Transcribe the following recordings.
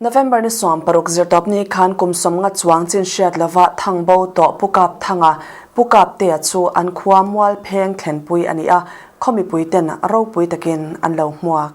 November ni 16 zirtawpni khan kum 50 chuang chin hriat lova thangbo tawh Pu Kapthanga, Pu Kaptea chu an khua Mualpheng thlenpui a ni a, khaw mipuiten ropui takin an lo hmuak.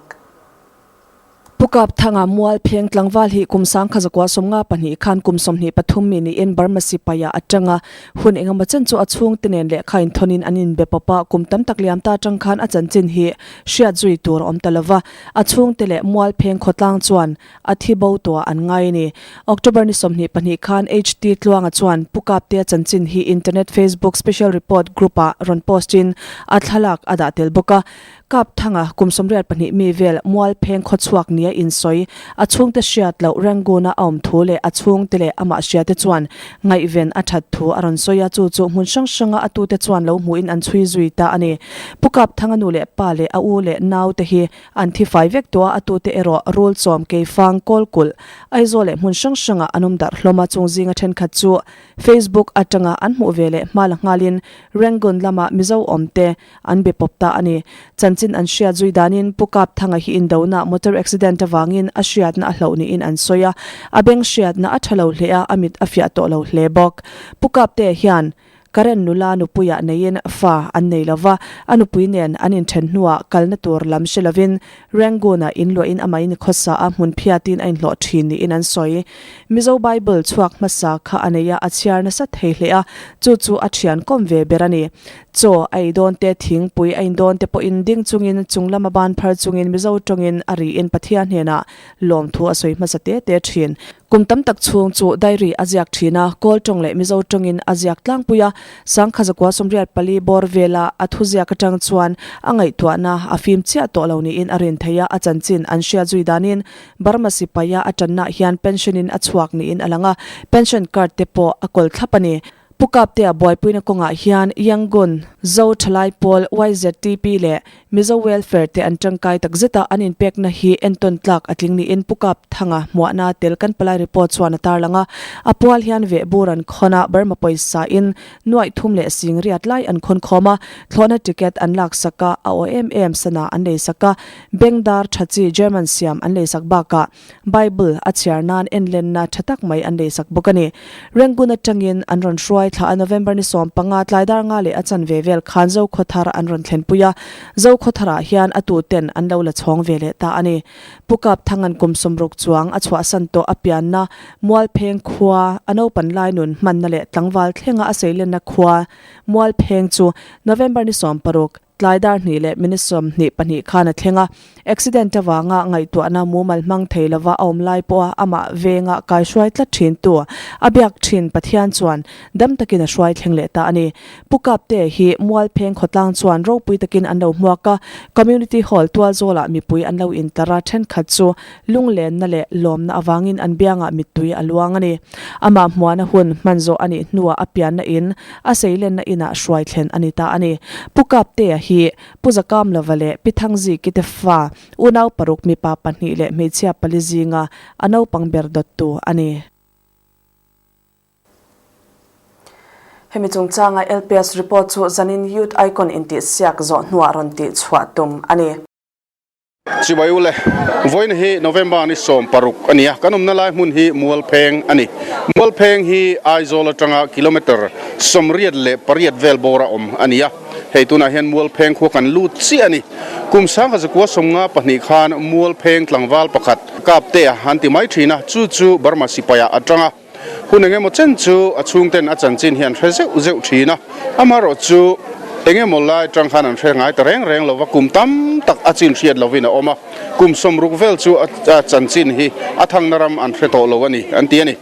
Pu Kapthanga Mualpheng tlangval hi kum 1952 khan kum 23 mi niin Burma sipaia a tang a, hun engemaw chen chu a chhungte nen lehkha inthawnin an inbe pawp a, kum tam tak liam ta atang khan a chanchin hi hriat zui tur a awm ta lova, a chhungte leh Mualpheng khawtlang chuan a thi bo tuah an ngai a ni. October ni 22 khan HT Tluanga chuan Pu Kaptea chanchin hi internet Facebook special report group ah rawn post in a thlalak a dah tel bawk a. Kapthanga kum 82 mi vel Mualpheng khawchhuak nia insawi a chhungte hriat loh Rangoon-a a awm thu leh a chhungte leh amah hriate chuan ngaihven a that thu a rawn sawi a, chu chu hmun hrang hranga a tute chuan lo hmuhin an chhui zui ta a ni. Pu Kapthanga nu leh pa leh a u leh naute hi An thi fai vek tawh a, a tute erawh rul chawm, keifang, kawlkulh, Aizawl leh hmun hrang hrangah an awm darh hlawm a, chung zinga thenkhat chu Facebook atanga an hmuh ve leh hma la nghalin Rangoon lama Mizo awmte an be pawp ta a ni. Chanchin an hriat zui danin Pu Kapthanga hi indona motor accident avangin a hriatna a hloh niin an sawi a, a beng hriatna a tha lo hle a, a mit a fiah tawh lo hle bawk. Pu Kaptea hian Karen nula nupuiah neiin fa an nei lo va, a nupui nen an inthen hnuah kalna tur lam hre lovin Rangoon-ah inluahin amahin khawsa a, hmun phiatin a inhlawh thin niin an sawi. Mizo Bible chhuak hmasa kha a nei a, a chhiar nasa thei hle a, chu chu a thian kawm ve ber a ni. Chaw a ei dawn te, thingpui a in dawn te pawhin ding chungin chung lama ban phar chungin Mizo tawngin a riin Pathian hnenah lawmthu a sawi hmasa te te thin. Kum tam tak chhung chu diary a ziak thin a, Kawl tawng leh Mizo tawngin a ziak tlangpui a, 1984 bawr vela a thuziak atang chuan a ngaihtuahna a fim chiah tawh lo niin a rin thei a, a chanchin an hriat zui danin Burma sipaia a tannaah hian pension in a chhuak niin a lang a, pension card te pawh a kawl thlap a ni. Pu Kaptea buaipuina kawngah hian Yangon, Zo Thalai Pawl, YZTP leh Mizo Welfare te an tangkai tak zet a, an inpekna hi entawn tlak a tling niin Pu Kapthanga hmuahna tel kan palai report chuan a tarlang a. A pual hian vehbur an khawn a, Burma pawisa in nuaih thum leh sing riat lai an khawn khawm a, thlawhna ticket an laksak a, a aw em em sana an leisak a, bengdar tha chi German siam an leisak bakah Bible a chhiar nan enlenna tha tak mai an leisak bawk a ni. Rangoon atangin an rawn hruai thla a November ni 15 tlaidar nga leh a chanve vel khan Zokhawthar an rawn thlenpui a, Zokhawtharah hian a tuten an lo la chhawng ve leh ta a ni. Pu Kapthanga'n kum 60 chuang a chhuahsan tawh a pianna Mualpheng khua a naupan lai nun hmanna leh tlangval thlenga a seilenna khua Mualpheng chu November ni 16, Tlai dar hnih leh minute 22 khan a thleng a, accident avanga ngaihtuahna mumal hmang thei lova a awm lai pawha amah venga kaihruai tlat thintu a biak thin Pathian chuan dam takin a hruai thleng leh ta a ni. Pu Kapte hi Mualpheng khawtlang chuan ropui takin an lo hmuak a, Community Hall tualzawlah mipui an lo intar a, thenkhat chu lunglenna leh lawmna avangin an biangah mittui a luang a ni. Amah hmuahna hun hman zawh a nih hnuah a pianna in a seilenna inah hruai thlen a ni ta a ni. Pu Kaptea hi Pu Zakamlova leh Pi Thangziki te fa unau paruk mipa pahnih leh hmeichhia pali zinga a naupang ber dawttu a ni. Hemi chungchanga LPS report chu zanin Youth Icon intihsiak zawh hnuah rawn tihchhuah tum a ni. Chibai ule, vawiin hi November ni 16 a ni a, kan awmna lai hmun hi Mualpheng a ni. Mualpheng hi Aizawl atanga kilometre 88 vel bawra awm a ni a, hei tunah hian Mualpheng khua kan lut chiah a ni. Kum 1952 khan Mualpheng tlangval pakhat Kaptea an ti mai thin a, chu chu Burma sipaiah a tang a. Hun engemaw chen chu a chhungten a chanchin hi an hre zeuh zeuh thin a, amaherawh chu engemaw lai atang khan an hre ngai ta reng reng lova, kum tam tak a chin hriat lovin a awm a, kum 60 vel chu a chanchin hi a thangna ram an hre tawh lo a ni an ti a ni.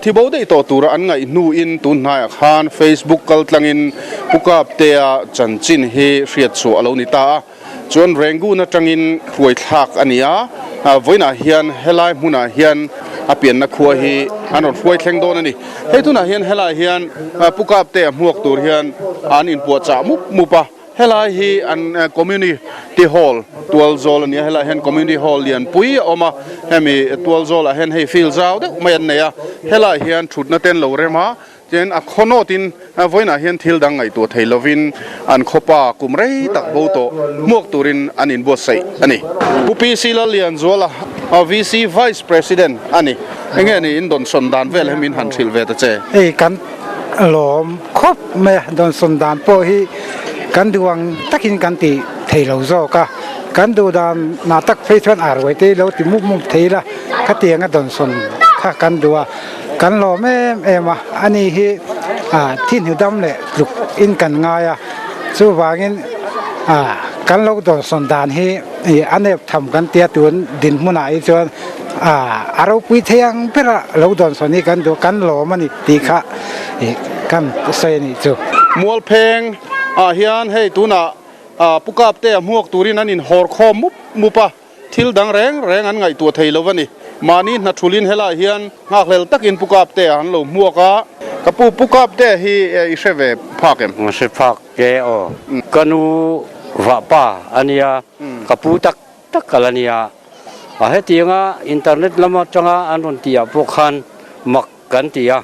Thibo daih tawh tura an ngaih hnuin tun hnaiah khan Facebook kal tlangin Pu Kaptea chanchin hi hriat chhuah a lo ni ta a. Chuan Rangoon atangin hruaithlak a ni a, vawiinah hian helai hmunah hian a pianna khua hi an rawn hruai thleng dawn a ni. Hei tunah hian helai hian Pu Kapte a hmuak tur hian an inpuahchah mup mup a, helai hi an Community Hall tualzawl a ni a, helai hian Community Hall lianpui a awm a, hemi tualzawlah hian hei field zau deuh mai an nei a, helai hian thutna te an lo rem a, Tin, a khaw nawtin vawiinah hian thil dang ngaihtuah thei lovin an khawpa kum rei tak bo tawh hmuak turin an inbuatsaih a ni. Pu PC Lallianzuala VC Vice President a ni. Enge ni in dawnsawn dan vel hi min han hrilh ve ta che. Hei kan lawm khawp mai a, dawnsawn dan pawh hi kan duh ang takin kan ti thei lo zawk a, kan duh dan nah tak phei chuan ar uai te lo ti mup mup thei ila khatianga dawnsawn kha kan duh a, kan lawm em em a, ani hi thinhnu dam leh tluk in kan ngai a, chuvangin kan lo dawnsawn dan hi. Ih a nep tham kan tia tun dinhmunah hi chuan a ropui thei ang bera lo dawnsawn hi kan duh kan lawm a ni tih kha ih kan sawi a nih chu. Mualpheng ah hian hei tunah Pu Kapte a hmuak turin an inhawr khawm mup mup a, thil dang reng reng an ngaihtuah thei lo a ni. Mahni hna thulin helaiah hian nghakhlel takin Pu Kapte a an lo hmuak a. Ka pu, Pu Kapte hi i hre ve phak em? Hre phak. Ke aw. Ka nu vahpa a nia, ka pu tak tak kal a nia. A hetianga internet lam atanga an rawn tih ah pawh khan mak kan ti a,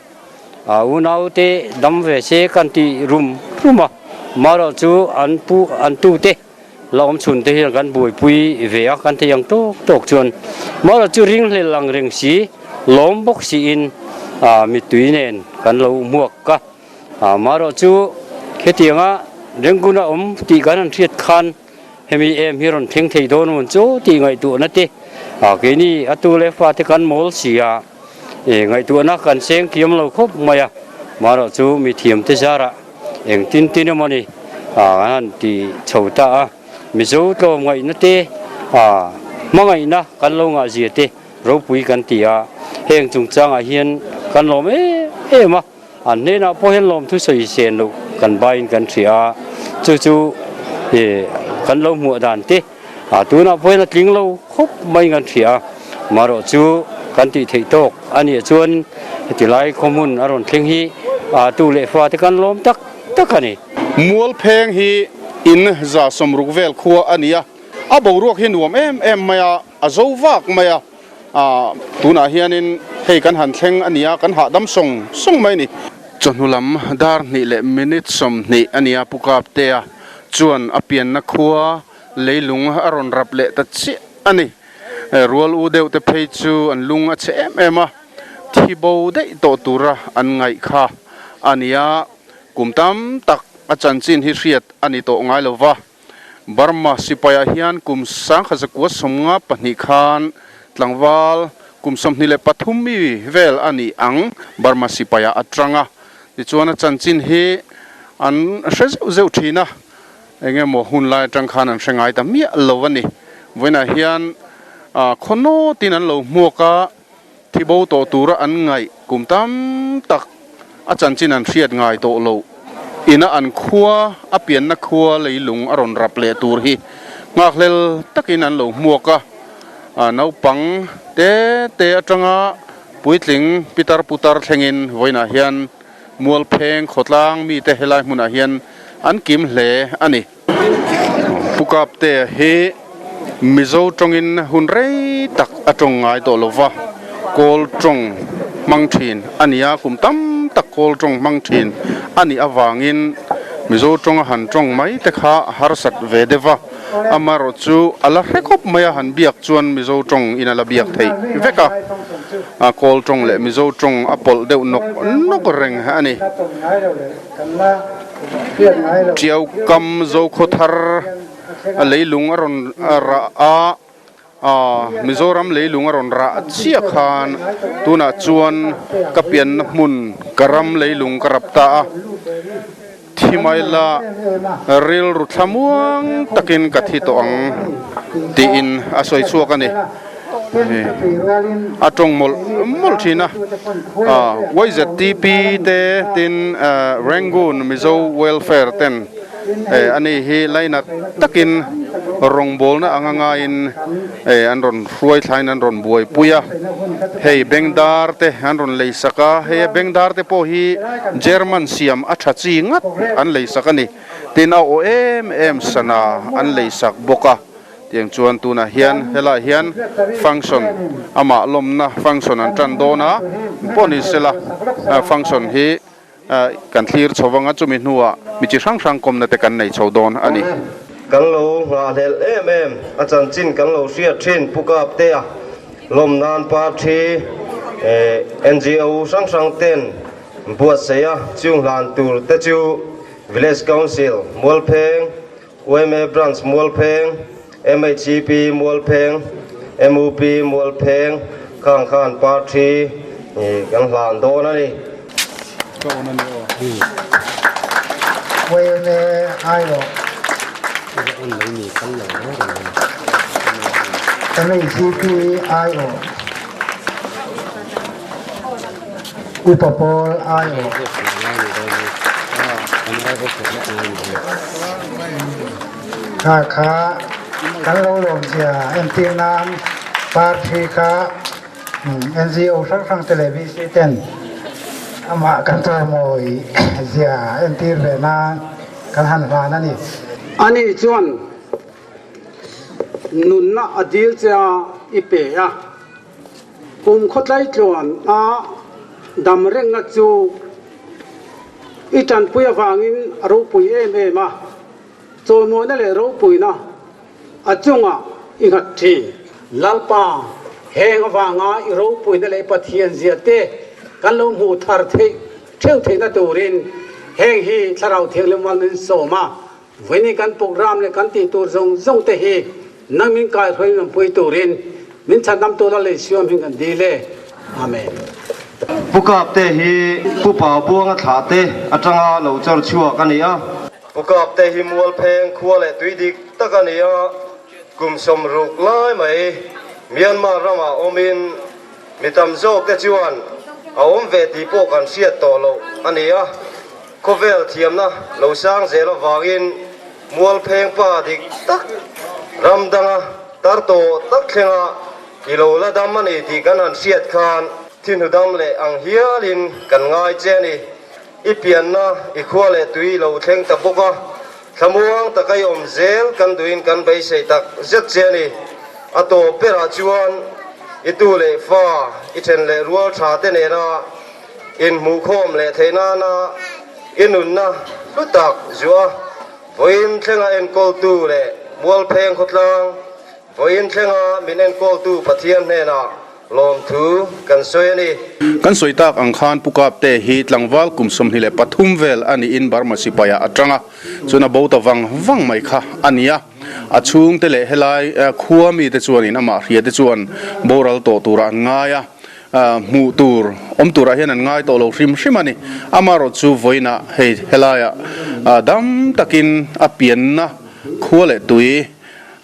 a unaute dam ve se kan ti rum rum a, marawh chu an pu an tute la awm chhun te hian kan buaipui ve a, kan thei ang tawk tawk chuan marawh chu ringhlel ang reng si, lawm bawk siin mittui nen kan lo hmuak a. Amaherawh chu hetianga Rangoon a awm tih kan han hriat khan hemi em hi rawn thleng thei dawn mawn chu tih ngaihtuahna te keini a tu leh fate kan mawl si a, ngaihtuahna kan seng kiam lo khawp mai a. Amaherawh chu mi thiamte zarah engtin tin emawni kan han ti chho ta a, Mizo tlawmngaihna te hmangaihna kan lo ngahzia te ropui kan ti a, heng chungchangah hian kan lawm em em a. An hnenah pawh hian lawmthu sawi sen loh kan baiin kan hria a, chu chu kan lo hmuah dan te tunah pawh hian a tling lo khawp mai kan hria a, marawh chu kan tih theih tawk a nih chuan heti lai khawhmun a rawn thleng hi tu leh fa te kan lawm tak tak a ni. Mualpheng hi in 160 vel khua a ni a, a boruak hi nuam em em mai a, a zo vak mai a. Aaa tunah hianin hei kan han thleng a nia, kan hahdam sawng sawng mai a ni. Chawhnu lam dar hnih leh minute 20 a nia Pu Kaptea chuan a pianna khua leilung a rawn rap leh ta chiah a ni. Rual u deuh te phei chu an lung a chhe em em a, thi bo daih tawh tura an ngaih kha a nia. Kum tam tak a chanchin hi hriat a ni tawh ngai lo va. Burma sipaiah hian kum 1952 khan tlangval kum 23 mi vel a nih ang Burma sipaiah a tang a, tichuan a chanchin hi an hre zeuh zeuh thin a, eng emaw hun lai atang khan an hre ngai ta miah lo a ni. Vawiinah hian khaw nawtin an lo hmuak a, Thibo tawh tura an ngaih kum tam tak a chanchin an hriat ngai tawh loh ina an khua a pianna khua leilung a rawn rap leh tur hi nghakhlel takin an lo hmuak a. Naupang te te atanga puitling pitar putar thlengin vawiinah hian Mualpheng khawtlang mite helai hmunah hian an kim hle a ni. Pu Kaptea hi Mizo tawngin hun rei tak a tawng ngai tawh lo va, Kawl tawng hmang thin a ni a, kum tam tak Kawl tawng hmang thin a nih avangin Mizo tawnga han tawng mai te kha a harsat ve deuh va, amaherawhchu a la hre khawp mai a, han biak chuan Mizo tawng in a la biak theih vek a, Kawl tawng leh Mizo tawng a pawlh deuh nawk nawk reng a ni. Tiau kam Zokhaw thar a leilung a rawn rah a, Mizoram leilung a rawn rah chiah khan tunah chuan ka pianna hmun ka ram leilung ka rap ta a, thi mai la rilru thlamuang takin ka thi tawh ang tiin a sawi chhuak a ni. A tawng mawlh mawlh thin a, YZTP te tin Rangoon Mizo Welfare ten ani hi lainat takin rawngbawlna anga ngaiin an rawn hruai thlain an rawn buaipui a, hei bengdar te an rawn lei sak a, hei a bengdar te pawh hi German siam a tha chi ngat an lei sak a ni, tin a aw em em sana an lei sak bawk a. Tiang chuan tunah hian helaiah hian function amah lawmna function an tan dawn a, pawh ni sela function hi kan thlir chho vang a, chumi hnuah mi chi hrang hrang kawmna te kan nei chho dawn a ni. Kan lo nghahhlelh em em a chanchin kan lo hriat thin Pu Kaptea. Lawm nan party NGO hrang hrang ten buatsaih a chung hlan tur te chu Village Council Mualpheng, yma Branch Mualpheng, MHEP Mualpheng, MUP Mualpheng khang khan party kan hlan dawn a ni. Yma aiawh MHEP aiawh Upa Pawl aiawh Kha kha kan lo lawmzia entir nan party kha NGO hrang hrang te leh VC ten amah kan chawimawi zia entir ve nan kan han hlan a ni. Ani chuan nunna a dil che a i pe a, kum khawtlai tluan a dam rengna chu i tanpui avangin a ropui em em a, chawimawina leh ropuina A chungah i nghat thin. Lalpa, heng avanga i ropuina leh Pathian zia te kan lo hmuh thar theih theuh theihna turin heng hi Thlarau Thianghlim Val min sawm a, vawiin kan program leh kan tih tur zawng zawng te hi nang min kaihruaiin rawn pui turin min chhandam tu Lal Isua hming kan dil e. Amen. Pu Kapte hi Pu Paubuanga thlahte atanga lo chawr chhuak a ni a. Pu Kapte hi Mualpheng khua leh tui dik tak a ni a, kum 60 lai mai Myanmar ramah awmin mi tam zawkte chuan a awm ve tih pawh kan hriat tawh loh a ni a, khawvel thiamna lo sang zel avangin Mualpheng pa dik tak ram danga tar tawh tak thlenga i lo la dam a ni tih kan han hriat khan thihnu dam leh ang hialin kan ngai che a ni. I pianna i khua leh tui lo thleng ta bawk a, thlamuang taka i awm zel kan duhin kan beisei tak zet che a ni. A tawp berah chuan i tu leh fa i then leh rual tha te nena inhmuhkhawm leh theih nana i nunna hlu tak zuah vawiin thlenga enkawltu leh Mualpheng khawtlang Vawiin thlenga min enkawltu Pathian hnenah lawmthu kan sawi a ni. Kan sawi tak ang khan Pu Kapte hi tlangval kum 23 vel a niin Burma sipaiah a tang a, chuan a bo ta vang vang mai kha a ni a. A chhungte leh helai khua mite chuanin amah hriate chuan boral tawh turah an ngai a, hmuh tur awm turah hian an ngai tawh lo hrim hrim a ni. Amaherawhchu vawiinah hei helaiah dam takin a pianna khua leh tui,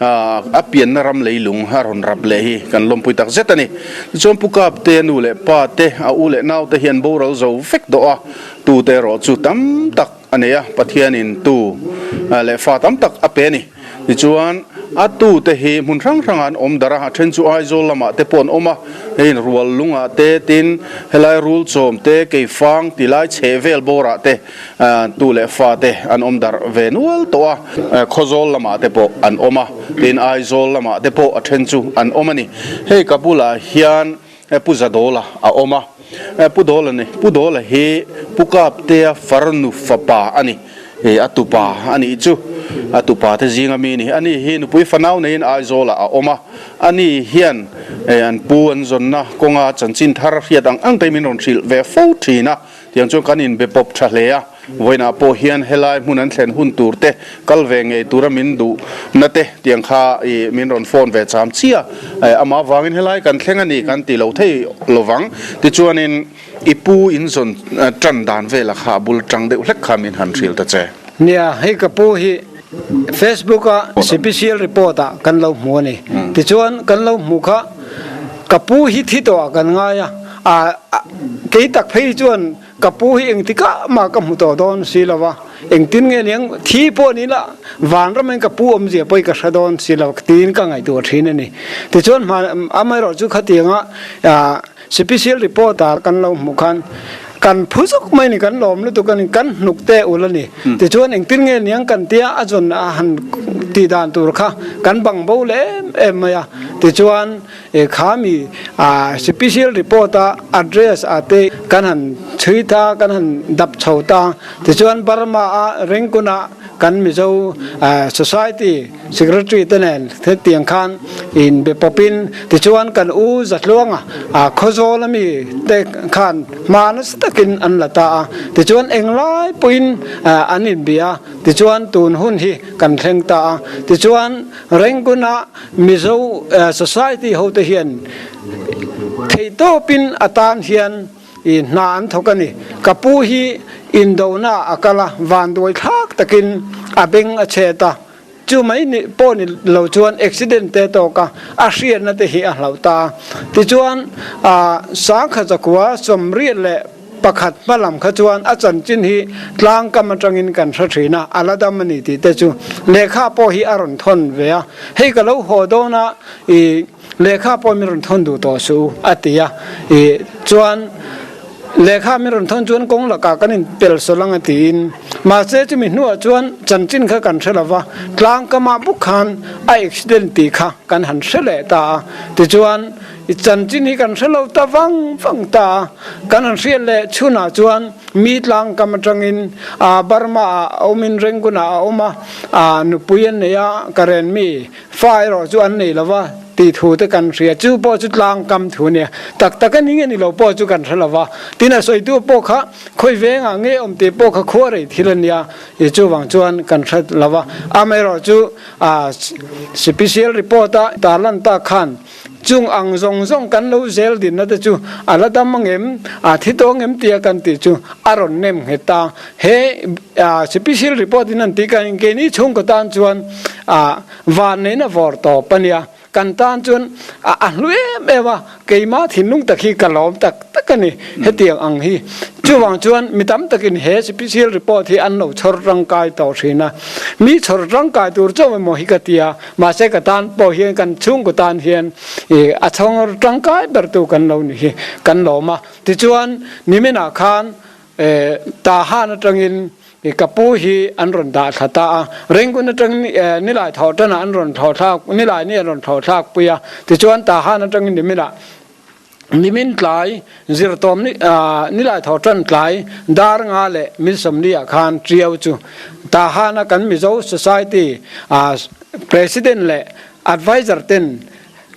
A pianna ram leilung a rawn rap leh hi kan lawmpui tak zet a ni. Tichuan Pu Kapte a nu leh pa te, a u leh nau te hi an boral zo vek tawh a, tu te erawh chu tam tak a nei a, Pathianin tu leh fa tam tak a pe a ni. Tichuan a tu te hi hmun hrang hrangah an awm darh a, a then chu Aizawl lamah te pawh an awm a, hei rual lungah te tin helai rul chawm te, keifang ti lai chhe vel bawrah te, Tu leh fate an awm darh ve nual tawh a, Khawzawl lamah te pawh an awm a, tin Aizawl lamah te pawh a then chu an awm a ni. Hei ka bulah hian Pu Zadawla a awm a, Pu Dawla ni, Pu Dawla hi Pu Kaptea farnu fapa a ni, a tupa a nih chu, a tupa te zinga mi a ni. Ani hi nupui fanau neiin Aizawlah a awm a, ani hian an pu an zawnna kawnga chanchin thar hriat ang ang te min rawn hrilh ve fo thin a. Tiang chuan kan inbe pawp tha hle a, vawiinah pawh hian helai hmun an thlen hun tur te, kal ve ngei tura min duh na te tiang kha ih min rawn phone ve cham chiah a, amah avangin helai kan thleng a ni kan ti lo thei lovang. Tichuanin i pu in zawn tan dan vela kha a bul tang deuh hlek kha min han hrilh ta che. Nia, hei ka pu hi Facebook a special report ah kan lo hmu a ni. Tichuan kan lo hmu kha ka pu hi thi tawh ah kan ngai a, A kei tak phei chuan ka pu hi engtikah mah ka hmu tawh dawn si lo va, engtin nge niang thi pawh ni la vanram in ka pu awmzia pawh hi ka hre dawn si lo tiin ka ngaihtuah thin a ni. Tichuan amaherawh chu khatianga special report ah kan lo hmuh khan kan phu zuk mai ni kan lawm lutuk a ni, kan hnuk te ul a ni. Tichuan engtin nge niang kan tia a zawn a han tih dan tur kha kan bang bo leh em em mai a. Tichuan E kha mi a special report a address a te kan han chhui ta kan han dap chho ta tichuan Burma a Rangoon a. kan Mizo Society Secretary te nen hetiang khan in be pawpin tichuan kan u Zatluanga Khawzawl ami te khan hma nasa takin an la ta a, tichuan englai pawhin an inbia a, tichuan tun hun hi kan thleng ta a, tichuan Rangoon-a Mizo Society hote hian theihtawpin a tan hian I hna an thawk a ni. Ka pu hi indona a kal a, vanduai thlak takin a beng a chhet a. Chu mai ni pawh ni lo chuan accident te tawk a, a hriatna te hi a hlauh ta a. Tichuan, sangkhat zakua 71 hma lam kha chuan a chanchin hi tlangkam atangin kan hre thin a, a la dam a ni tih te chu lehkha pawh hi a rawn thawn ve a. Hei ka lo haw dawn a, i. Lehkha pawh min rawn thawn duh tawh suh u, a ti a. Ih, chuan lehkha min rawn thawn chuan kawng lakah kan inpel sawlh ang a tiin. Mahse chumi hnuah chuan chanchin kha kan hre lo va, tlang kamah bawk khan a accident tih kha kan han hre leh ta a. Tichuan, chanchin hi kan hre lo ta vang vang ta a. Kan han hriat leh chhunah chuan mi tlang kam atangin Burma ah a awmin Rangoon ah a awm a, nupui an nei a, Karen mi Fa erawh chu an nei lova tih thu te kan hria, chu pawh chu tlangkam thu nia. Tak tak a ni nge ni lo pawh chu kan hre lova, tin a sawitu pawh kha khawi vengah nge awm tih pawh kha khua rei thil a nia, i chuvang chuan kan hre lova. Amaherawh chu special report a tarlan tak khan chung ang zawng zawng kan lo zel dinna te chu a la dam angem, a thi tawh angem tia kan tih chu a rawn nem nghet ta. He special report in an tih kan keini chhungkaw tan chuan van neihna vawr tawp a nia. Kan tan chuan a hlu em em a, keimah thinlung tak hi ka lawm tak tak a ni hetiang ang hi. Chuvang chuan mi tam takin he special report hi an lo chhawr tangkai tawh thin a. Mi chhawr tangkai tur chauh emaw hi ka ti a, mahse ka tan pawh hian kan chhungkaw tan hian a chhawr tangkai bertu kan lo ni hi kan lawm a. Tichuan niminah khan Tahan atangin ka pu hi an rawn dah thla ta a, Rangoon atangin nilai thawh tanah an rawn thlawh thlak, nilai ni an rawn thlawh thlak pui a, tichuan Tahan atangin niminah nimin tlai zirtawm ni nilai thawh tan tlai dar nga leh min 40 ah khan Tiau chu Tahan a kan Mizo Society President leh Adviser ten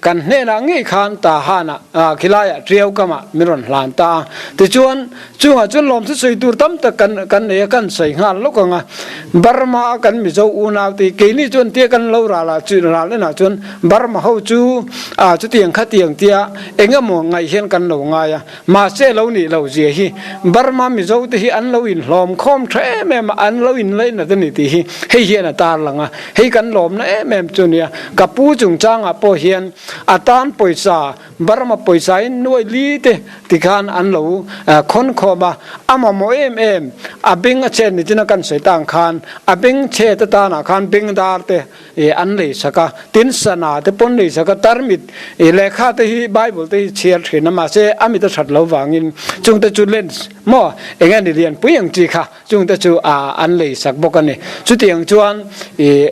Kan hnenah ngei khan Tahanah, khilaiah Tiau kamah min rawn hlan ta a. Tichuan, chungah chuan lawmthu sawi tur tam tak kan kan nei a, kan sawi nghal lawk ang a. Burma a kan Mizo unau te hi keini chuan tia kan lo ral ah chu ral enah chuan Burma ho chu ah chutiang khatiang tia eng emaw ngaih hian kan lo ngai a. Mahse lo nih loh zia hi Burma Mizo te hi an lo inhlawm khawm tha em em a, an lo inlainat a ni tih hi hei hian a tarlang a, hei kan lawmna em em chu nia. Ka pu chungchangah pawh hian a tan pawisa Burma pawisa in nuai li te tikhan an lo khawn khawm a, a mamawh em em a beng a chet ni china kan sawi tang khan a beng chhet atanah khan bengdar te i an lei sak a, tin sana te pawn lei sak a, tarmit i lehkha te hi Bible te hi chhiar thin a, mahse a mit a that lo vangin chung te chu lens maw eng nge ni lian pui ang chi kha chung te chu a an lei sak bawk a ni. Chutiang chuan i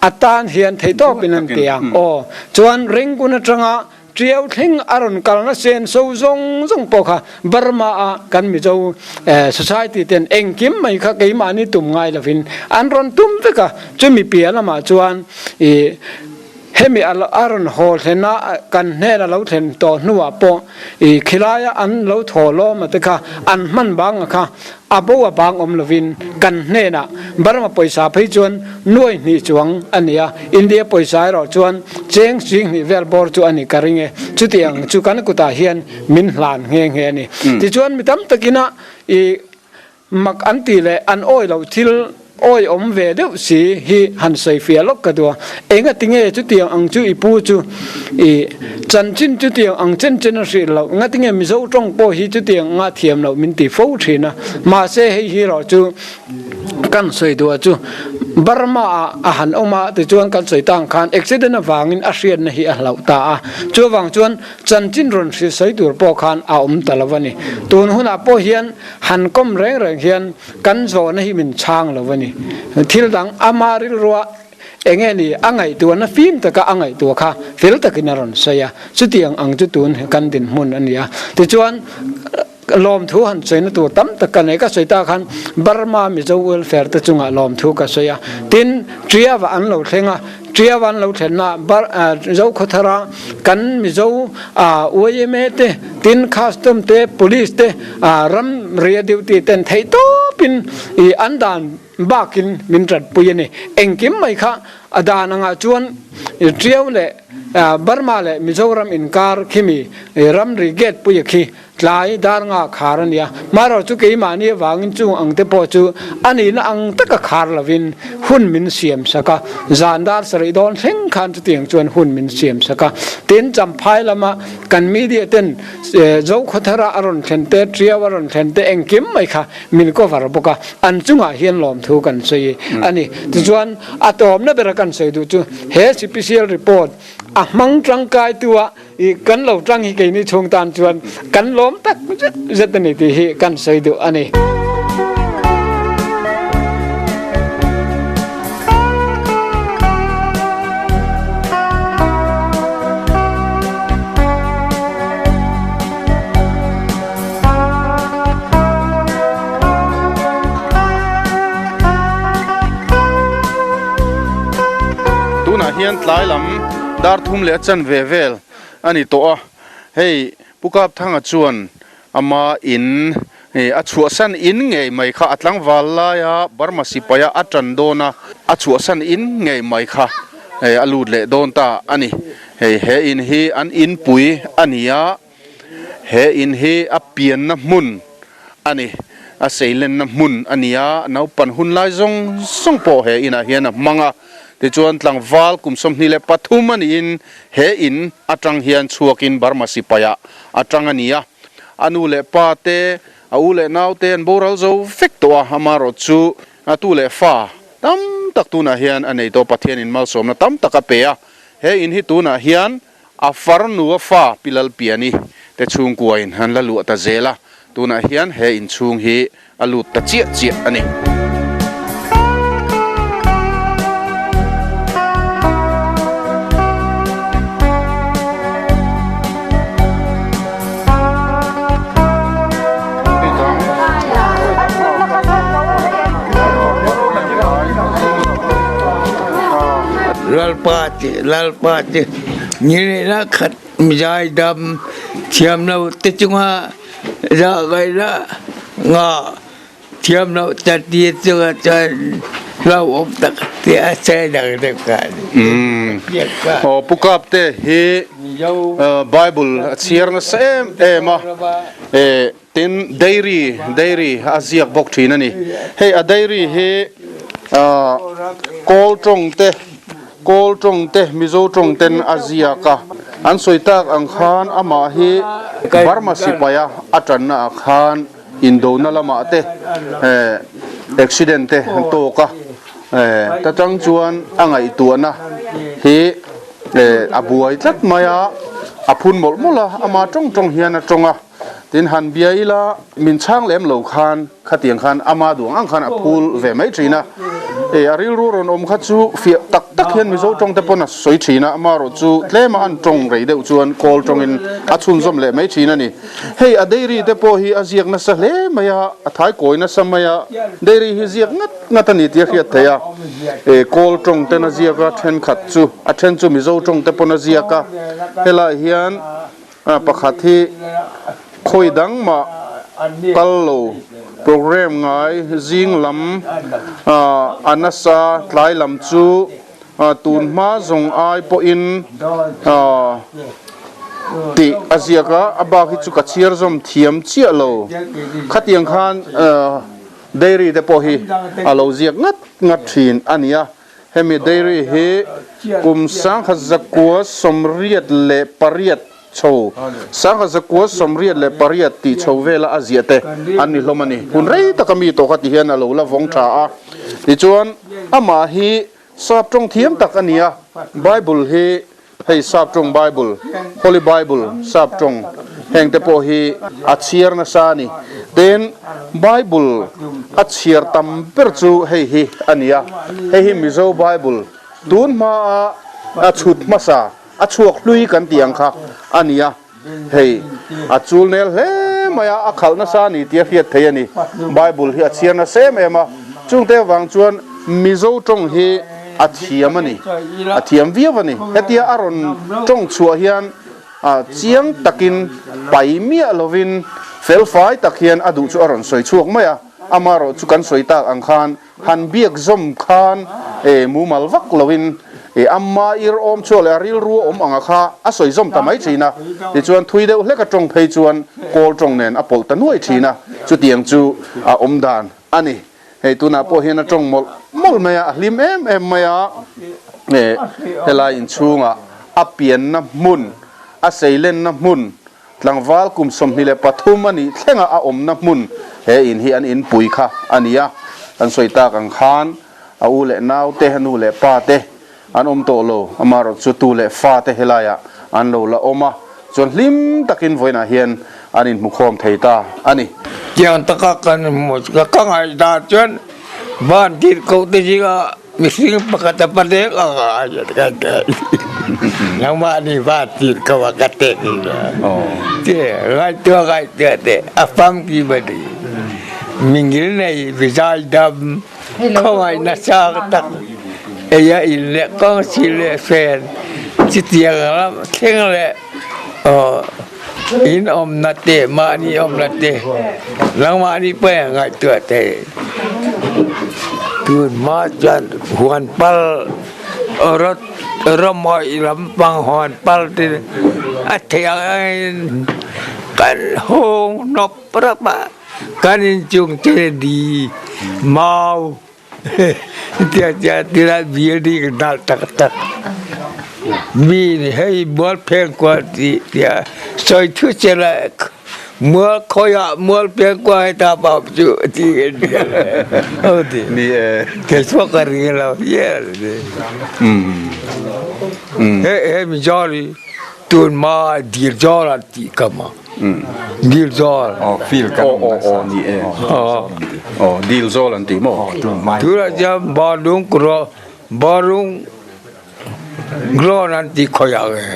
a tan hian theihtawp in an ti a, aw chuan Rangoon atanga Tiau thleng a rawn kalna sen so zawng zawng pawh kha Burma a kan Mizo society ten engkim mai kha keimahni tum ngai lovin an rawn tum vek a, chumi piah lamah chuan ih hemi a rawn haw thlen a kan hnen a lo thlen tawh hnuah pawh ih khilaia an lo thaw lawm a te kha an hman bang a kha A bo a bang awm lovin kan hnenah Burma pawisa phei chuan nuai hnih chuang a ni a, India pawisa erawh chuan cheng 2000 vel bawr chu a ni ka ring e. Chutiang chu kan kutah hian min hlan nghe nghe a ni. Tichuan mi tam takina i mak an tih leh an awi loh thil awi awm ve deuh si hi han sawi fiah lawk ka duh a. Enga tinge chutiang ang chu i pu chu i chanchin chutiang ang chen chen a hrilh loh? Nga tinge Mizo tawng pawh hi chutiang anga thiam loh min ti fo thin a. Mahse hei hi erawh chu kan sawi duh a chu Burma ah a han awm a tichuan kan sawi tang khan accident avangin a hriatna hi a hlauh ta a. Chuvang chuan chanchin rawn hrilh sawi tur pawh khan a awm ta lo a ni. Tun hunah pawh hian han kawm reng reng hian Kan zawhna hi min chhang lo a ni. Thil dang ama rilrua eng nge ni a ngaihtuahna fim taka a ngaihtuah kha fel takin a rawn sawi a. Chutiang ang chu tun kan dinhmun a ni a. Tichuan. Lawmthu han sawina tur tam tak ka nei. Ka sawi tak khan Burma Mizo Welfare te chungah lawmthu ka sawi a. Tin, Triava an lo thleng a, Triava an lo thlenna Zokhawthara kan Mizo yma te, tin Custom te, Police te, ramria duty ten theihtawpin an dan bakin min ratpui a ni. Engkim mai kha a dan angah chuan Triau leh Burma leh Mizoram inkar khimi ramri gate puia khi Tlai dar nga khar a nia. Marawh chu keimahni avangin chung ang te pawh chu a nihna ang taka khar lovin hun min siam sak a. Zan dar sarih dawn thleng khan chutiang chuan hun min siam sak a. Tin, Champhai lama kan media ten Zokhawthara a rawn thlen te, Triau a rawn thlen te engkim mai kha min cover bawk a. An chungah hian lawmthu kan sawi a ni. Tichuan, a tawmna bera kan sawi duh chu he Special Report a hmang tangkaitu a I kan lo tang hi keini chhung tan chuan kan lawm tak zet zet a ni tih hi kan sawi duh a ni. Tunah hian tlai lam dar thum leh a chanve vel a ni tawh a, hei Pu Kapthanga chuan ama in a chhuahsan in ngei mai kha a tlangval laia Burma sipaia a tan dawn a, a chhuahsan in ngei mai kha a lut leh dawn ta a ni. Hei he in hi an inpui a ni a, he in hi a pianna hmun a ni, a seilenna hmun a ni a, naupan hun lai zawng zawng pawh he inah hian a hmang a. Tichuan tlangval kum 23 a niin he in atang hian chhuakin Burma sipaiah a tang a ni a. A nu leh pa te, a u leh nau te an boral zo vek tawh a, amaherawh chu a tu leh fa tam tak tunah hian a nei tawh Pathianin malsawmna tam tak a pe a. He in hi tunah hian a farnu a fa Pi Lalpiani te chhungkuain an la luah ta zel a, tunah hian he inchhung hi a lut ta chiah chiah a ni. Lalpa ti Lalpa ti ni khat mi dam thiam lo te chunga Za kai la nga thiam lo ta ti chunga chuan hlauhawm tak te a che dang deuh kha a ni. Aw Pu Kapte hi Bible a chhiar nasa em em a, tin diary diary a ziak bawk thin a ni. Hei a diary hi Kawl tawng te Kawl tawng te Mizo tawng ten a ziak a, an sawi tak ang khan amah hi Burma sipaia a tanna ah khan indona lamah te accident te an tawk a, ta tang chuan a ngaihtuahna hi a buai tlat mai a, a phun mawlh mawlh a, ama tawng tawng hian a tawng a. Tin, han bia ila min chhang lem lo khan khatiang khan ama duang ang khan a phul ve mai thin a. E, a rilru rawn awm kha chu fiah tak tak hian Mizo tawng te pawn a sawi thin a, amaherawh chu tlema an tawng rei deuh chuan Kawl tawngin a chhunzawm leh mai thin a ni. Hei a dairy te pawh hi a ziak nasa hle mai a, a thaikawi nasa mai a, dairy hi ziak ngat ngat a ni tih a hriat theih a. E, Kawl tawng ten a ziak a, thenkhat chu a then chu Mizo tawng te pawn a ziak a, helaiah hian Pakhat hi khawi dang mah kal lo program ngai zing lam a nasa tlai lam chu tun hma zawng ai pawhin tih a ziak a, a bak hi chu ka chhiar zawm thiam chiah lo. Khatiang khan dairy te pawh hi a lo ziak ngat ngat thin a ni a. Hemi dairy hi kum 1988 chho, 1988 tih chho vela a ziah te an ni hlawm a ni. Hun rei taka mi tawh kha ti hian a lo la vawng tha a. Tichuan, amah hi sap tawng thiam tak a ni a, Bible hi Hei sap tawng Bible, Holy Bible sap tawng heng te pawh hi a chhiar nasa a ni. Tin, Bible a chhiar tam ber chu hei hi a ni a, hei hi Mizo Bible tun hmaa a chhut hmasa, a chhuak hlui kan tih ang kha a ni a. Hei a chul nel hle hle mai a, a khalh nasa a ni tih a hriat theih a ni. Bible hi a chhiar nasa em em a, chungte avang chuan Mizo tawng hi a thiam a ni, a thiam viau a ni. Hetia a rawn tawng chhuah hian chiang takin pai miah lovin felfai tak hian a duh chu a rawn sawi chhuak mai a, amaherawh chu kan sawi tak ang khan Han biak zawm khan e mumal vak loin e amma ir awm chhuak leh a rilru a awm anga kha a sawi zawm ta mai thin a, tichuan thui deuh hlek a tawng phei chuan kawl tawng nen a pawlh ta nuai thin a, chutiang chu a awm dan a ni. Hei tunah pawh hian a tawng mawlh mawlh mai a, a hlim em em mai a, e helai inchhungah a pianna hmun, a seilenna hmun, Tlangval kum 23 a nih thlenga a awmna hmun he in hi an inpui kha a ni a, kan sawi tak ang khan a u leh nau te, a nu leh pa te an awm tawh lo, amaherawh chu tu leh fa te helaiah an lo la awm a, chuan hlim takin vawiinah hian an inhmukhawm thei ta a ni. Tiang taka kan hmu ka ngaihdan chuan van tirhkoh te zinga Mihring pakhat a panek ang a ka ti. Nangmah nih va tir ko a ka ti. Ti ngaihtuah ngaihtuah te a famki ba ni. Mingil nei bizai dam khawngaih nasa tak ei a in leh kawng si leh fen chutiang lam thleng leh in awmna te mahni awmna te nangmahni pawh in ngaihtuah thei tun hma chuan huan pal rawt rawmawih lampang huan pal te a theih ang angin kan hawng hnawp rap a kan inchung te di mau. Tiah tilai building nalh taktak mi nih hei mualpheng khua ti tiah soi thu sela mual khoi ah mualpheng khua hei ta pam cu ti kan ti. Ni e. Ke chuak ka ring lo ye. He he mi jori tun ma dir jor an ti kama. Dil zawl. Aw field kan awm nasa. Aw ni e. Aw dil zawl an ti maw? Tunah chuan Barlung kura Barlung ground an ti khawiah nge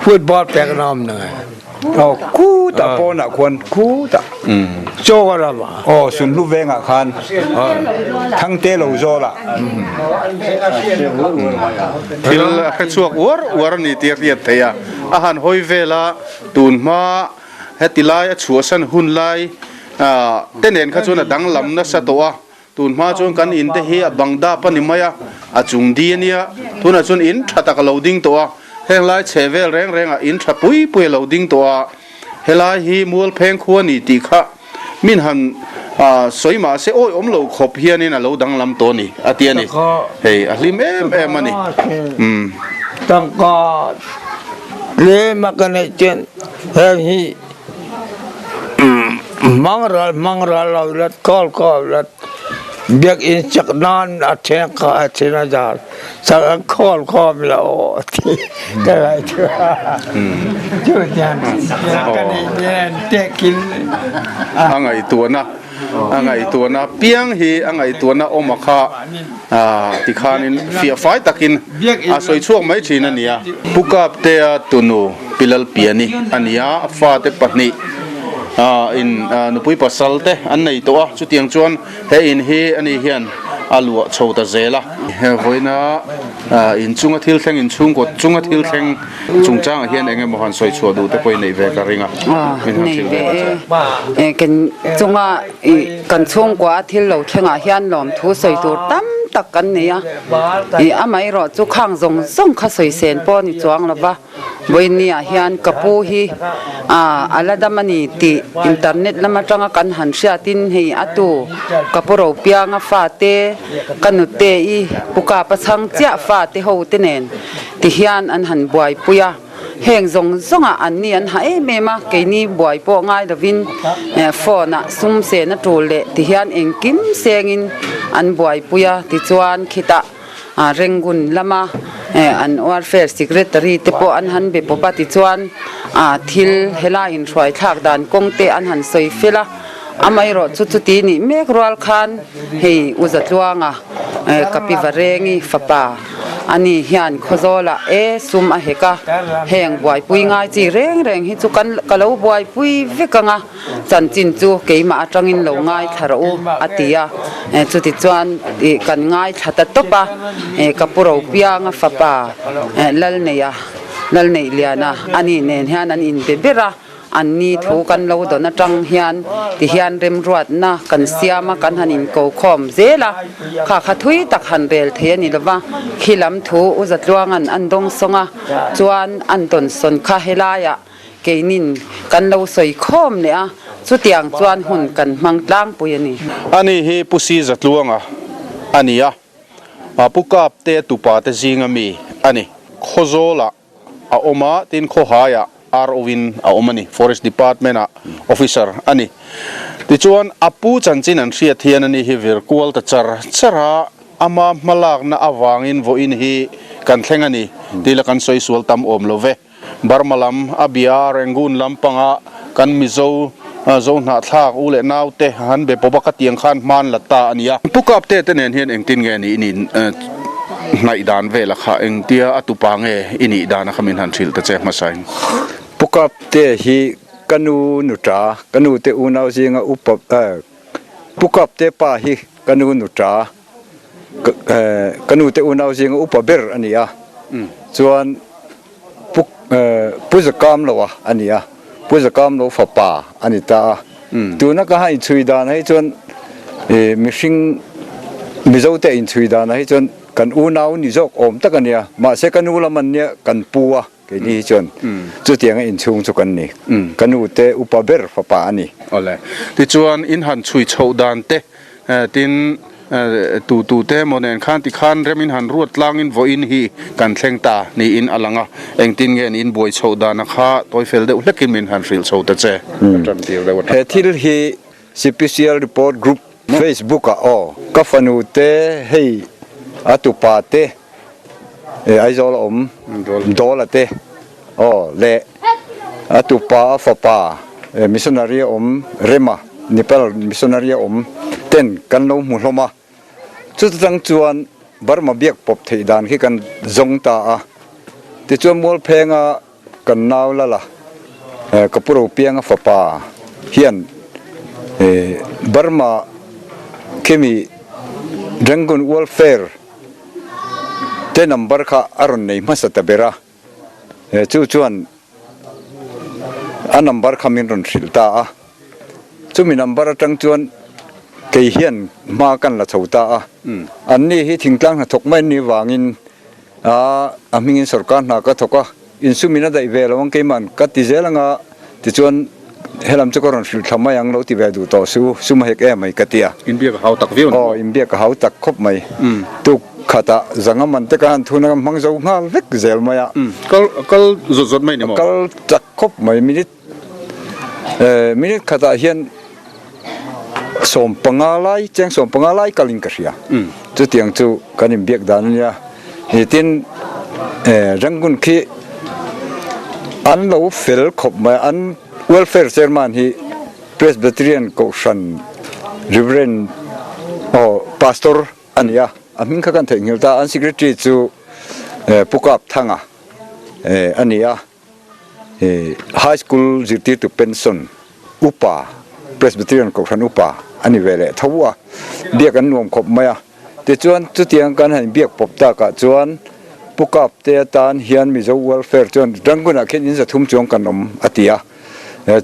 football pek na awm na nge. Aw khutah pawnah khuan khutah. Chaw a ram a. Aw Sunhlu vengah khan Thangte lo zawlah. Thil a hrechhuak uar uar a ni tih a hriat theih a. A han hawi vel a, tun hma heti lai a chhuahsan hun lai te nen kha chuan a danglam nasa tawh a, tun hma chuan kan in te hi a bang dap a ni mai a, a chung di a nia, tunah chuan in tha tak a lo ding tawh a, heng lai chhe vel reng reng ah in tha pui pui a lo ding tawh a, helai hi Mualpheng khua a ni tih kha min han sawi mah se awi awm lo khawp hianin a lo danglam tawh a ni a ti a ni. Hei a hlim em em a ni. Umm. Tangka tlem a ka neih chuan heng hi hmang ral hmang ral lo ila kawl kawl ila biakinn chak nan a then kha a then a zar chak an khawl khawm ila aw ti ka ngaihtuah a chu hian ka neih hian tehkhin a ngaihtuahna a ngaihtuahna piang hi a ngaihtuahna awm a kha tikhanin fiah fai takin a sawi chhuak mai thin a nia. Pu Kaptea tunu Pilalpiani a nia a fate pahnih in nupui pasal te an nei tawh a chutiang chuan he in hi ani hian a luah chho ta zel a. Vawiina inchunga thil thleng inchhungkaw chunga thil thleng chungchangah hian eng emaw han sawi chhuah duh te pawh i neih ve ka ring a. Min han hrilh ve ta che. E kan chunga kan chhungkua a thil lo thlengah hian lawmthu sawi tur tam tak kan nei a. I amaherawh chu khang zawng zawng kha sawi sen pawh a ni chuang lo va. Vawiinniah hian ka pu hi a la dam a ni tih internet lam atanga kan han hriatin hei a tu ka pu Ropianga fate ka nute i pu Kapa chhang chiah fate ho te nen ti hian an han buaipui a, heng zawng zawngah an ni an ha em em a, keini buai pawh ngai lovin phone ah sum sen a tul leh ti hian engkim sengin an buaipui a tichuan khitah. Rangoon lama an Warfare Secretary te pawh an han be pawp a tichuan thil helai inhruai thlak dan kawng te an han sawi fel a, amaherawh chu chuti nih mek rual khan hei U Zatluanga Kapi Varengi fapa. Ani hian Khawzawlah e sum a hek a, heng buaipui ngai chi reng reng hi chu kan ka lo buaipui vek ang a, chanchin chu keimah atangin lo ngaithla rawh u a ti a. Chutichuan ih kan ngaithla ta tawp a, ka pu Ropianga fapa Lalneia, Lalneihliana ani nen hian an inbe ber a. An ni thu kan lo dawn atang hian tihian remruatna kan siam a, kan han inko khawm zel a, kha kha thui tak han rel thei a ni lova, khi lam thu U Zatluanga'n an dawng sawng a, chuan an tawn sawn kha helaiah keinin kan lo sawi khawm leh a, chutiang chuan hun kan hmang tlangpui a ni. Ani hi Pu Si Zatluanga a ni a, Pu Kapte tupa te zinga mi a ni. Khawzawlah a awm a, tin khawhaiah RO in a awm a ni, Forest Department ah officer a ni. Tichuan a pu chanchin an hriat hian ani hi vir kual ta char char a, ama hmalakna avangin vawiin hi kan thleng a ni tih la kan sawi sual tam awm lo ve. Burma lam a bia Rangoon lampanga kan Mizo Zo hnahthlak u leh naute han be pawp a ka tiang khan hman la ta a nia. Pu Kapte te nen hian engtin nge ni i nih hnaih dan vel a kha engtia a tupa nge i nih dan a kha min han hrilh ta che hmasain. Pu Kapte hi ka nu nuta, ka nu te unau zinga upa Pu Kapte pa hi ka nu nuta, ka nu te unau zinga upa ber a ni a, chuan Pu Pu Zakamloa a ni a, Pu Zakamlo fapa a ni ta a. Tuna ka han inchhui danah hi chuan mihring Mizote inchhui danah hi chuan kan unau ni zawk awm tak a nia, mahse ka nu lam an nia kan pu a keini hi chuan chutianga inchhung chu kan ni. Ka nu te upa ber fapa a ni. Awle. Tichuan in han chhui chhoh dan te Tin, tu tu te emaw nen khan tikhan remin han ruat tlangin vawiin hi kan thleng ta niin a lang a, engtin nge niin buai chhoh dana kha tawi fel deuh hlekin min han hrilh chho ta che. Ka tan tir deuh a. He thil hi Sipisial Report Group Facebook ah aw ka fanu te hei a tupa te Aizawl a awm Dawla te aw leh a tupa a fapa missionary a awm Rema Nepal missionary a awm ten kan lo hmu hlawm a, chuta tang chuan Burma biak pawp theih dan khi kan zawng ta a, tichuan Mualphenga Kan nau lala ka pu Ropianga fapa hian Burma khimi Rangoon Welfare te number kha a rawn nei hmasa ta ber a, chu chuan a number kha min rawn hrilh ta a, chumi number atang chuan kei hian hma kan la chho ta a, anni hi thingtlang hnathawk mai an nih vangin A a hmingin sorkar hna ka thawk a, insumin a daih ve lo ang keiman ka ti zel anga tichuan helam chu ka rawn hrilh thla mai ang lo ti ve duh tawh su, sum a hek em mai ka ti a. Inbiak a hau tak viau ni maw? Aw, inbiak a hau tak khawp mai. Tuk khatah zanga man te ka han thun a, ka hmang zo nghal vek zel mai a. Kal kal zawt zawt mai ni maw? Kal tak khawp mai, minute Minute khatah hian 15 lai, cheng 15 lai kalin ka hria. Chutiang chu kan inbiak dan a nia. Tin, Rangoon khi an lo fel khawp mai a, an welfare chairman hi Presbyterian Kohhran Reverend aw Pastor a ni a, a hming kha kan theihnghilh ta. An secretary chu Pu Kap Thanga a ni a. High School zirtirtu pension upa, Presbyterian Kohhran upa a ni ve leh tho a, biak an nuam khawp mai a. Tichuan chutiang kan han biak pawp takah chuan Pu Kapte atan hian Mizo Welfare chuan Rangoon-ah khian in 300 chuang kan awm a ti a,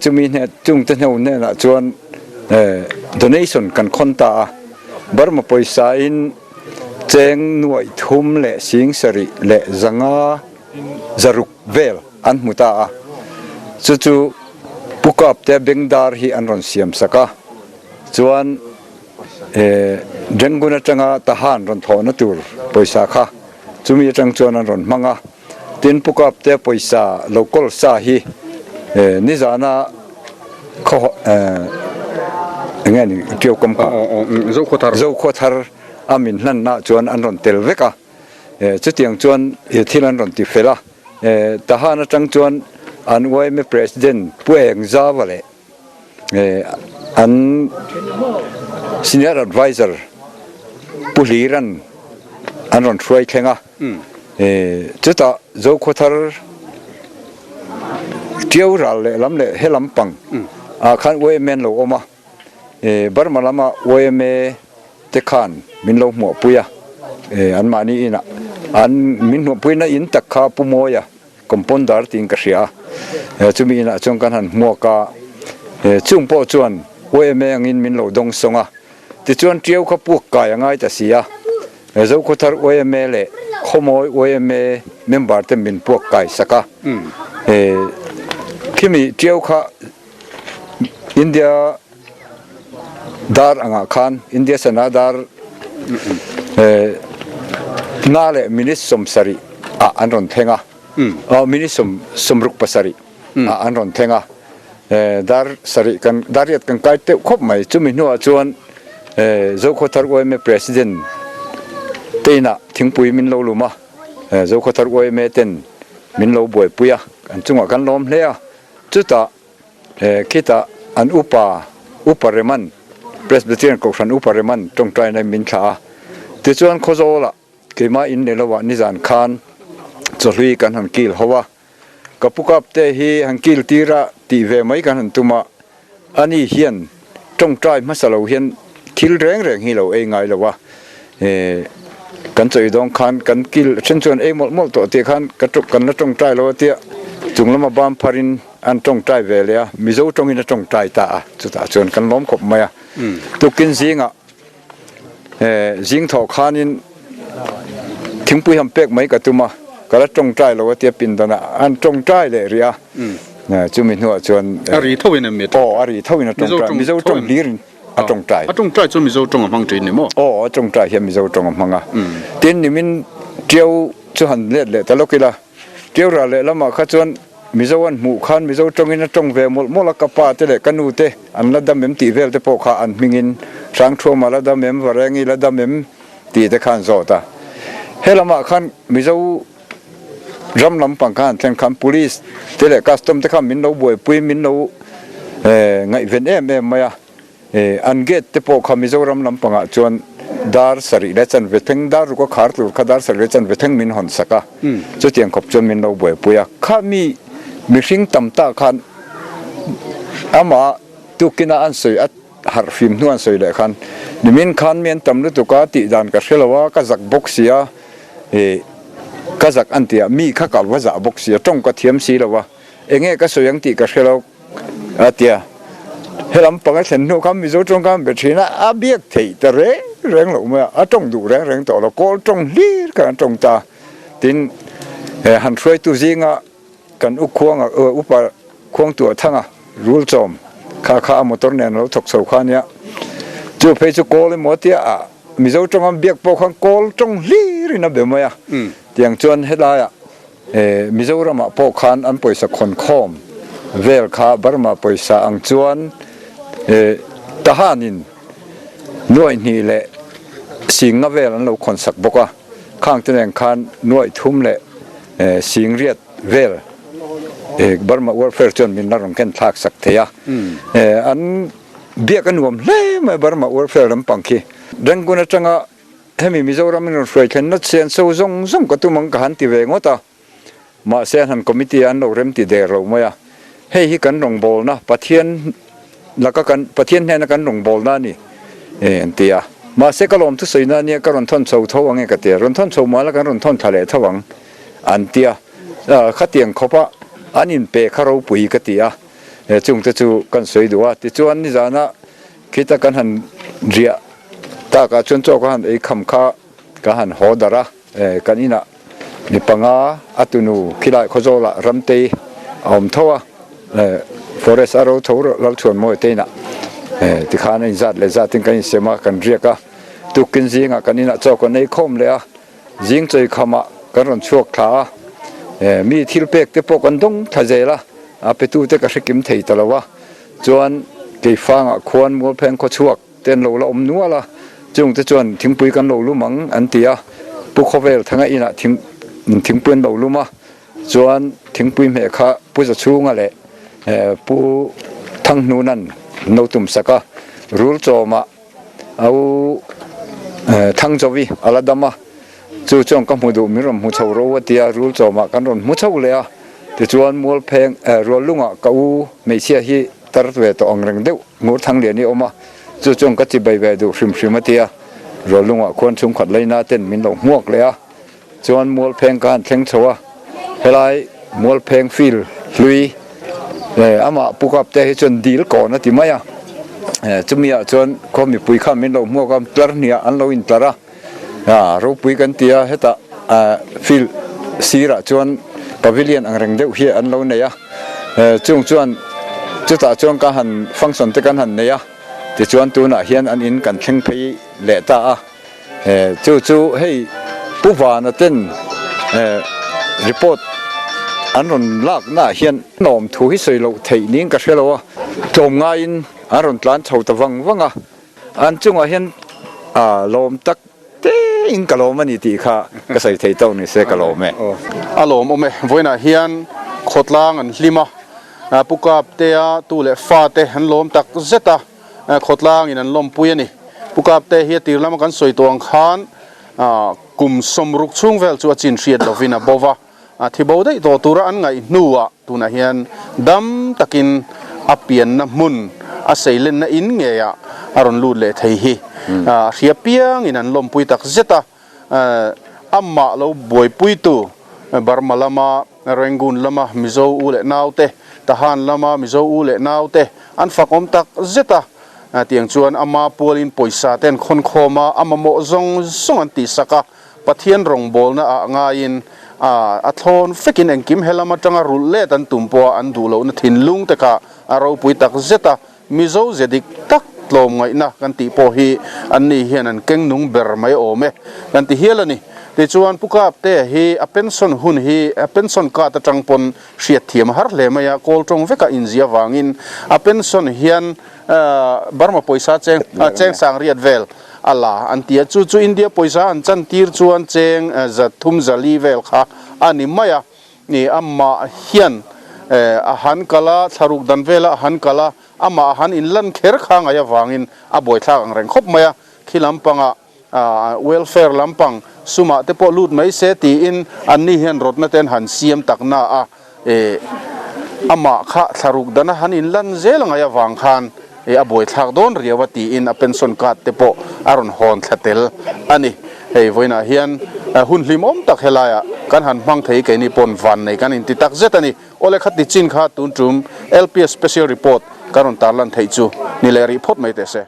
chumi hne chungte hnu hnenah chuan donation kan khawn ta a, Burma pawisa-in cheng nuaih thum leh 7000 leh 500 zaruk vel an hmu ta a, chu chu Pu Kapte Bengdar hi an rawn siam sak a, chuan Rangoon atanga Tahan rawn thawhna tur pawisa kha chumi atang chuan an rawn hmang a, tin Pu Kapte pawisa lo kawl sa hi nizana khaw enge ni Tiau kam kha Zokhawthar a min hlanna chuan an rawn tel vek a. Chutiang chuan thil an rawn ti fel a, Tahan atang chuan an yma President Pu Eng Zava leh an Senior Adviser Pu Hliran an rawn hruai thleng a. Chutah Zokhawthar Tiau ral leh lam leh he lam pang ah khan yma an lo awm a, Burma lama yma te khan min lo hmuahpui a, anmahni inah an min hmuahpuina in tak kha Pu Mawia compounder tiin ka hria a, chumi inah chuan kan han hmuak a, chung pawh chuan yma angin min lo dawng sawng a, tichuan Tiau kha puak kai a ngai ta si a. Zokhawthar yma leh Khawmawi yma member te min puak kai sak a, khimi tiau kha India dar angah khan India sana dar nga leh minute 70 ah an rawn thleng a, minute 67 ah an rawn thleng a. Dar sarih kan dar riat kan kai teuh khawp mai. Chumi hnuah chuan Zokhawthar yma President te inah thingpui min lo lum a, Zokhawthar yma ten min lo buaipui a, an chungah kan lawm hle a. Chutah khitah an upa Upa Reman, Presbyterian Kohhran Upa Reman tawngtaina min thlah a. Tichuan Khawzawlah keimah in leh lovah nizan khan chawhlui kan han kil ho a. Ka pu kap te hi han kil tir a tih ve mai kan han tum a, ani hian tawngtai hmasa lo hian thil reng reng hi lo ei ngai lo a, kan chawi dawng khan kan kil then chuan ei mawlh mawlh tawh tih khan ka kan la tawngtai lo a tia chung lama bam phar in an tawngtai ve leh a, Mizo tawngin a tawngtai ta a, chutah chuan kan lawm khawp mai a, tukin zingah. Zing thawh khanin thingpui han pek mai ka tum a, ka la tawngtai lo a tia pindanah an tawngtai leh rih a, chumi hnuah chuan A ri tho in em mi? Aw, a ri tho in a tawngtai, Mizo tawng hlir in a tawngtai. A tawngtai chu Mizo tawng a hmang thin ni maw? Aw, a tawngtai hian Mizo tawng a hmang a. Tin, nimin Tiau chu han let leh ta lawk ila, Tiau ral leh lamah kha chuan Mizo an hmuh khan Mizo tawngin a tawng ve mawlh mawlh a, ka pa te leh ka nu te an la dam em tih vel te pawh kha an hmingin Hrangthuama la dam em, Varengi la dam em tih te kha an zawt a. He lamah khan Mizo ram lampang khan an thleng khan Police te leh Custom te khan min lo buaipui, min lo ngaihven em em mai a. An gate te pawh kha Mizoram lampangah chuan dar sarih leh chanve thleng, dar ruk a khar tur kha dar sarih leh chanve thleng min hawn sak a, chutiang khawp chuan min lo buaipui a. Kha mi mihring tam tak khan amah tukina an sawi a harh fim hnu an sawi leh khan nimin khan mi an tam lutuk a tih dan ka hre lo a, ka zak bawk si a, ka zak an ti a, mi kha ka va zah bawk si a, tawng ka thiam si lo a, enge ka sawi ang tih ka hre lo. A ti a, helam panga thlen hnu khan Mizo tawng khan be thin a, a biak theih ta reng reng loh mai a, a tawng duh reng reng tawh lo, kawl tawng hlir khan a tawng ta. Tin, han hruaitu zinga kan u khuanga, upa khuangtu a thang a, rul chawm kha kha a motor nen a lo thawk chho kha ania. Chu phei chu kawl emaw a tia, Mizo tawng an biak pawh khan kawl tawng hlirin a be mai a, tiang chuan helaiah Mizoramah pawh khan an pawisa khawnkhawm vel kha Burma pawisa ang chuan Tahanin nuaih hnih leh singa vel an lo khawnsak bawk a, khang te nen khan nuaih thum leh sing riat vel Burma Warfare chuan min la rawn ken thlak sak thei a, an biak a nuam hle mai Burma Warfare lampang khi. Rangoon atanga Hemi Mizoram in rawn hruai thlenna chian so zawng zawng ka tum ang ka han ti ve ngawt a, mahse an han committee ah an lo rem ti der lo mai a, hei hi kan rawngbawlna Pathian laka kan Pathian hnena kan rawngbawlna a ni an ti a, mahse ka lawm thusawi na ania ka rawn thawn chho tho ang e ka ti a, rawn thawn chho mah la kan rawn thawn thla leh tho ang an ti a, khatiang khawpa an inpe kha ropui ka ti a, chungte chu kan sawi duh a, tichuan nizana Khita kan han riah takah chuan chaw ka han ei kham kha ka han haw darh a, kan inah mi panga a tunu khilai Khawzawlah Ramtei a awm tho a, forest a ro tho Lalchhuanmawi te inah tikhan a inzat leh zatin kan insem a, kan riak a, tukin zingah kan inah chaw kan ei khawm leh a, zing chawi khamah kan rawn chhuak thla a, mi thil pek te pawh kan dawng thla zel a, a petute ka hre kim thei ta lo a. Chuan Keifangah khuan Mualpheng khawchhuak te an lo la awm nual a, chungte chuan thingpui kan lo lum ang an ti a, Pu Khawvel Thanga inah thing thingpui an lo lum a, chuan thingpui hmeh kha Pu Zachhunga leh Pu Thanghnunan an lo tum sak a, Rulchawmah a u Thangchawi a la dam a. Chu chuan ka hmu duh min rawn hmu chho ro a ti a, rul chawmah kan rawn hmu chho leh a. Tichuan Mualpheng Ruallungah ka u hmeichhia hi tar ve tawh ang reng deuh Ngurthanglian hi a awm a, chu chuan ka chibai ve duh hrim hrim a ti a. Ruallungah khuan chhungkhat laina ten min lo hmuak leh a. Chuan Mualpheng ka han thleng chho a, helai Mualpheng field hlui amah Pu Kapte hi chuan dil kawn a ti mai a, chumiah chuan khaw mipui khan min lo hmuak a, tlar hniah an lo intlar a, ropui kan ti a, hetah field sirah chuan pavilion ang reng deuh hi an lo nei a, chung chuan chutah chuan ka han function te kan han nei a, tichuan tunah hian an in kan thleng phei leh ta a. Chu chu hei Pu Vana ten report an rawn laknaah hian nawm thu hi sawi loh theih niin ka hre lo a, tlawmngaiin an rawn tlan chho ta vang vang a, an chungah hian lawm tak tein ka lawm a ni tih kha ka sawi thei tawk ni se ka lawm e. A lawmawm e, vawiinah hian khawtlang an hlim a, Pu Kaptea tu leh fate an lawm tak zet a. Khawtlangin an lawmpui a ni. Pu Kapte hi a tir lama kan sawi tawh ang khan kum 60 chhung vel chu a chin hriat lovin a bo va, a thi bo daih tawh tura an ngaih hnuah tunah hian dam takin a pianna hmun a seilenna in ngeiah a rawn lut leh thei hi a hria piangin an lawmpui tak zet a. Amah lo buaipuitu Burma lama Rangoon lama Mizo u leh naute, Tahan lama Mizo u leh naute an fakawm tak zet a, tiang chuan ama pualin pawisa te an khawn khawm a, a mamawh zawng zawng an tihsak a, Pathian rawngbawlna ah ngaiin a thlawn fekin engkim he lam atanga rulh let an tum pawha an duh lohna thinlung te kha a ropui tak zet a. Mizo ze dik tak tlawmngaihna kan tih pawh hi anni hian an keng nung ber mai awm e kan ti hial a ni. Tichuan Pu Kapte hi a pension hun hi a pension card atang pawn hriat thiam a har hle mai a, kawl tawng veka inzia avangin a pension hian Burma pawisa cheng cheng sangriat vel a la an ti a, chu chu India pawisa an chantir chuan cheng 304 vel kha a ni mai a. Ni, amah hian a han kal a, thlaruk dan vela a han kal a, amah a han inlan kher kha ngaih avangin a buaithlak ang reng khawp mai a, khi lampangah welfare lampang sumah te pawh lut mai se tiin anni hian rawtna te an han siam tak na a, amah kha thlaruk dana han inlan zel a ngaih avang khan a buaithlak dawn riau a tiin a pension card te pawh a rawn hawn thla tel a ni. Hei vawiinah hian hun hlimawm tak helaiah kan han hmang thei keini pawn van nei kan inti tak zet a ni. Awle kha ti chin kha tun tum LPS special report kan rawn tarlan theih chu ni leh rih phawt mai teh se.